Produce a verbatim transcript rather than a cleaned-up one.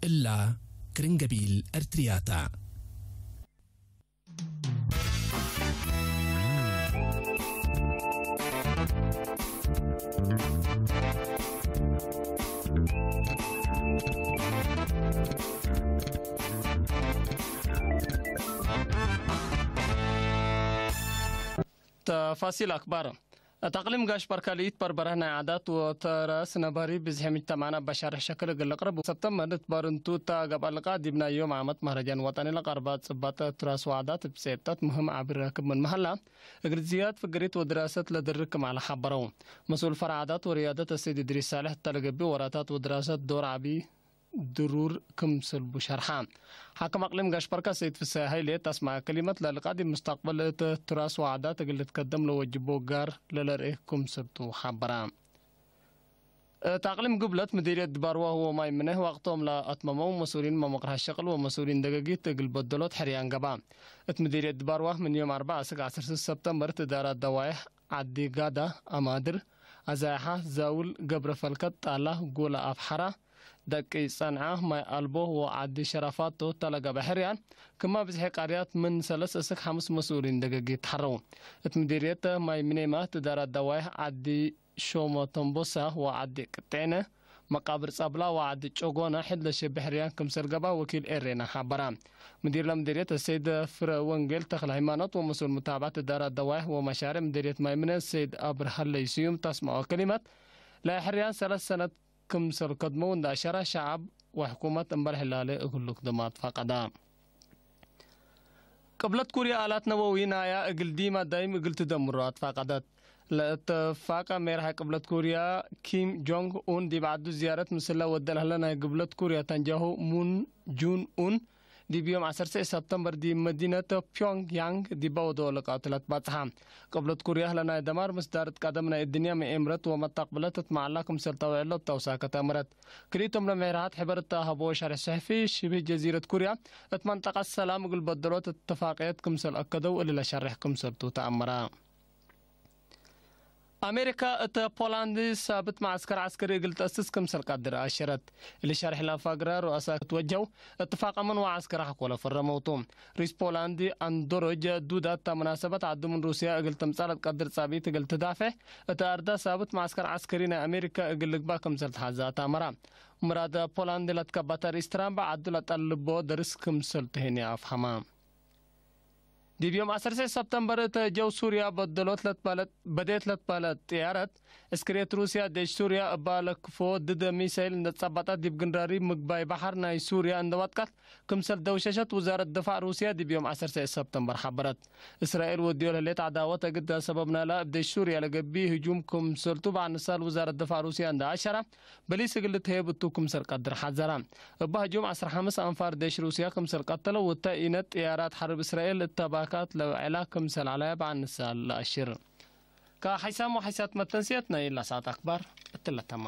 እላ ክርን ገቢል ኤርትርያታ። ተፋሲል አክባር። እት አቅሊም ጋሽ በርከ ለኢትበርበረ ናይ ዓዳት ወተራስ ነባሪ ብዝሒ ምጅተማዕና በሻርሕ ሸክል እግል ልቅርብ፣ ሰብተምበር እት ባርንቱ እተ ገብአ ልቃእ ዲብ ናይ ዮም ዓመት መህረጃን ወጠኒ ለቀርበ ጽባጥ ትራስ ወዓዳት እብ ጼብጠት ምህም ዓቢ ረክብ ምን መሀላ፣ እግል ዝያድ ፍግሪት ወድራሰት ለድርክ ክም ዐለ ሐበረው። መስኡል ፈርዕ ዓዳት ወርያደት አሰይድ እድሪስ ሳልሕ እተ ለገብእ ወራታት ወድራሰት ዶር ዐቢ ድሩር ክምሰልቡ ሸርሐ። ሓክም አቅሊም ጋሽ በርከ ሰይድ ፍሰሐ ሀይሌ እት አስመዐ ከሊመት፣ ለልቃ ዲብ ሙስተቅበል እት ትራስ ወዓዳት እግል ልትከደም ለወጅቦ ጋር ለለርኤ ክምሰልቱ ሐበረ። እት አቅሊም ጉብለት ምዲርየት ድባርዋህ ወማይ ምነህ ወቅቶም ለአትመመው መስኡሊን መመቅርሐ ሸቅል ወመስኡሊን ደገጊት እግል በደሎት ሕርያን ገብአ። እት ምዲርየት ድባርዋህ ምን ዮም አርበዕ አስክ ዐስር ሰብተምበር እት እዳራት ደዋይሕ ዓዲ ጋዳ፣ አማድር፣ አዛይሓ፣ ዛውል፣ ገብረ ፈልከት፣ ጣላ፣ ጎለ አፍሐራ፣ ደቂ ጸንዓ፣ ማይ አልቦ ወዓዲ ሸራፋቶ እተ ለገብአ ሕርያን፣ ክማ ብዝሒ ቃርያት ምን ሰለስ እስክ ሐምስ መስኡሊን ደገጊት ተሐረው። እት ምዲርየት ማይ ምኔማ እት እዳራት ደዋይሕ ዓዲ ሾሞ ተንቦሳ ወዓዲ ቅጤነ፣ መቃብር ጸብላ ወዓዲ ጮጎነ ሕድ ለሸብሕ ሕርያን ክምሰል ገብአ ወኪል ኤሬና ሐበረ። ምዲር ለምዲርየት አሰይድ ፍረ ወንጌል ተክለ ሃይማኖት ወመስኡል ሙታብዐት እዳራት ደዋይሕ ወመሻሬዕ ምዲርየት ማይ ምነ አሰይድ አብርሃለይ ስዩም እት አስመዐው ከሊመት፣ ለሕርያን ሰለስ ሰነት ክምሰል ከድመው እንደ አሸረ፣ ሸዐብ ወሕኩመት እምበል ሕላሌ እግል ልክደም አትፋቀዳ። ቅብለት ኩርያ አላት ነበዊ ናያ እግል ዲማ ዳይም እግል ትደምሮ አትፋቀደት። ለእትፋቀ ሜርሐ ቅብለት ኩርያ ኪም ጆንግ ኡን ዲብ ዐዱ ዝያረት ምስለ ወደ ለህለ ናይ ቅብለት ኩርያ ታንጃሁ ሙን ጁን ኡን ዲብ ዮም ዐሰርተ ሰብተምበር ዲብ መዲነት ፒዮንግ ያንግ ዲበ ወደው ለቃትለት ባጽሐ። ቅብለት ኩርያ ለናይ ደማር ምስዳር እት ቀደም ናይ እድንያ መኤምረት ወመጣቅብለት እት መዓላ ክምሰል ተውዕሎ እት ተውሳከት አምረት። ክልኢቶም ለምዕራሃት ሕበር እተ ሀበወ ሸርሕ ሰሕፊ፣ ሽብህ ጀዚረት ኩርያ እት መንጠቀት ሰላም እግል በደሎት እትፋቅየት ክምሰል አከደው እሊ ለሸርሕ ክምሰልቱ ተአመረ። አሜሪካ እተ ፖላንድ ሳብት መዓስከር ዐስከሪ እግል ተአስስ ክምሰል ቀድር አሸረት። እሊ ሸርሕ ለአፋግረ ሩአሳ ክትወጀው እትፋቀምን ወዐስከር ሐቆለ ፈረመውቱ። ሪስ ፖላንድ አንዶሮጅ ዱዳ እተ መናሰበት ዐዱ ምን ሩስያ እግል ትምጸእ ለትቀድር ጻብኢት እግል ትዳፌዕ እተ አርዳ ሳብት መዓስከር ዐስከሪ ናይ አሜሪካ እግል ልግባእ ክምሰል ተሐዘ አታመራ። ምራድ ፖላንድ ለትከበተ ሪስ ትራምፕ ዐዱ ለጠልቦ ደርስ ክምሰል ተሄኒ አፍሀማ። ዲብ ዮም ዐሰርተ ሰብተምበር እተ ጀው ሱርያ በደሎት ለትባለት፣ በዴት ለትባለት ጥያረት ዕስክርየት ሩስያ፣ ዴሽ ሱርያ እባ ለክፎ ድደ ሚሳይል እንደ ጸበጠት ዲብ ግንራሪ ምግባይ በሐር ናይ ሱርያ እንደ ወጥቀት፣ ክምሰል ደውሸሸት ውዛረት ድፋዕ ሩስያ ዲብ ዮም ዐሰርተ ሰብተምበር ሐበረት። እስራኤል ወድዮ ለህሌት ዐዳወት እግዳ ሰበብ ናላ እብ ዴሽ ሱርያ ለገብእ ህጁም ክምሰልቱ በዐል ንሳል ውዛረት ድፋዕ ሩስያ እንደ አሸረ፣ በሊስ እግል ልትሄብ እቱ ክምሰል ቀድር ሐዘረ። እብ ህጁም ዐስር ሐምስ አንፋር ዴሽ ሩስያ ክምሰል ቀተለው፣ ወተ ኢነት ጥያራት ሐርብ እስራኤል እተ ባካት ለውዐላ ክምሰል ዐለ በዐል ንሳል ለአሽር። ከሐይሳም ወሐይሳት መተንስየት ናይ እላ ሰዓት አክባር እትለ ተማ።